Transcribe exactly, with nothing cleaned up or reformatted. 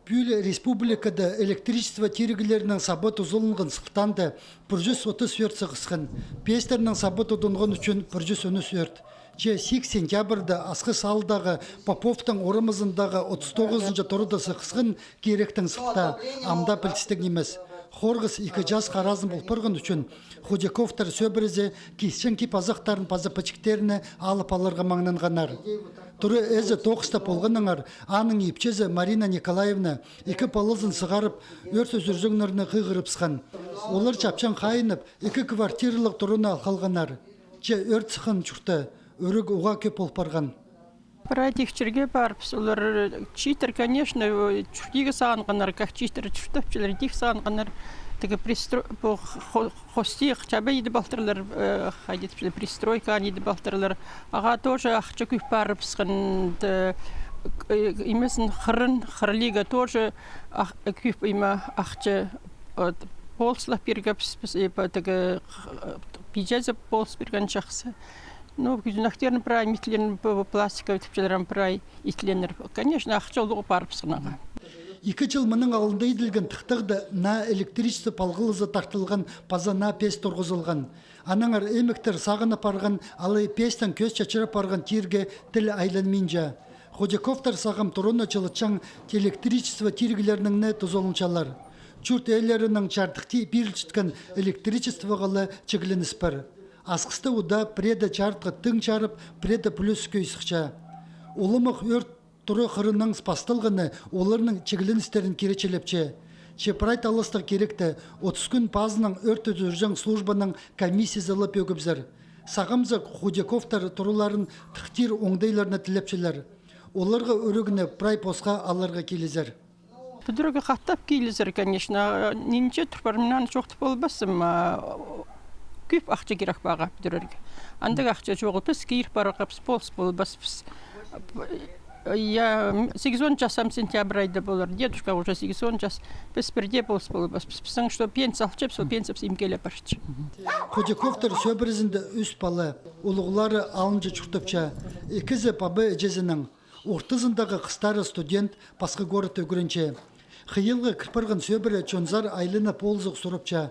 Пӱӱл республикада электричество тиріглерінің сабы тузаланған сылтаанда пір чӱс отыс ӧрт сығысхан, пеестернің сабы тудынған ӱчӱн пір чӱс он ӱс ӧрт. Че сигіс сентябрьда Асхыс аалдағы Поповтың орамызындағы отыс тоғызынҷы турада сығысхан киректең сылтаа, ам даа пілдістіг нимес. Хорғыс ікі час хараазын пол парған ӱчӱн Худяковтар сӧбірезі кисчең кип-азахтарын паза пічіктерін алып аларға маңнанғаннар. Тура ээзі тоғыста полғаннаңар, аның ипчізі Марина Николаевна ікі палазын сығарып, ӧрт ӱзӱрҷеңнерні хығырыбысхан. Олар чапчаң хайынып, ікі квартиралығ тураны ал халғаннар. Че ӧрт сыххан чуртта ӱріг уғаа кӧп пол парған. Прай тик чирге парыбыс, олар, э, чииттер, конечно, э, чуртирға сағынғаннар, как чииттер чуртапчалар, тик сағынғаннар, тігі пристро-, пу хо-, хости чаба идіп алтырлар, э, хайди тіпчелер, пристройканы идіп алтырлар. Ағаа тоже ахча кӧп парыбысхан, т-, э, нимезін, хырын, хырлирға тоже ах-, кӧп ниме, ахча, вот, полыслап пиргебіс, піс, э, по-, тігі, х-, пиҷезі полыс пирген чахсы. Ну, кӱзенектерін прай, итлерін, п-, пластиковый тіпчелер, прай итленер. Конечно, ахча улуғ парыбысхан ағаа. Ікі чыл мының алнында иділген тыхтағда наа электричество палғалызы тартылған паза наа пеес турғызылған. Аннаңар имектер сағынып парған, алай пеестең кӧс чачырап парған тирге тіл айланминча. Худяковтар сағам тураны чылытчаң электричество тиріглерінең не тузаланчалар. Чурт ээлерінең чардыхти пирілчеткен электричествоға ла чігленіс пар. Асхыста удаа пірееде чарытхы тың чарып, пірееде пӱлӱс кӧй сыхча. Уламох ӧрт тура хырыннаң пасталғаны оларның чігленістерін киречілепче. Че прай таластығ киректе отыс кӱн пазынаң ӧрт ӱзӱрҷең службаның комиссиязы ла пӧгібізер. Сағамза Худяковтар тураларын тыхтир оңдайларны тілепчелер. Оларға ӱрегіне прай посха аларға килізер. Пӱдірерге хатап килізер, конечно. Нинҷе тур пар, мин аны чоохтап полбаспын, а, кӧп ахча кирек пар ағаа пӱдірерге. Андағ ахча чоғыл, піс кир парарға, піс полыс полбаспыс. Я, м, сигізон час ам сентябрь айда полар. Дедушка уже сигізон час. Піс пірдее полыс полбаспыс. Піс, пістің, что пенсия алчабыс, ол пенсиябыс имкеле парча. Худяковтар сӧбірезінде ӱс пала, улуғлары алынҷа чуртапча. Ікізі паба-іҷезінің. Ортызындағы хыстары студент, пасха городта ӱгренче. Хыйалға кір парған сӧбіре чонзар айланып полызығ сурапча.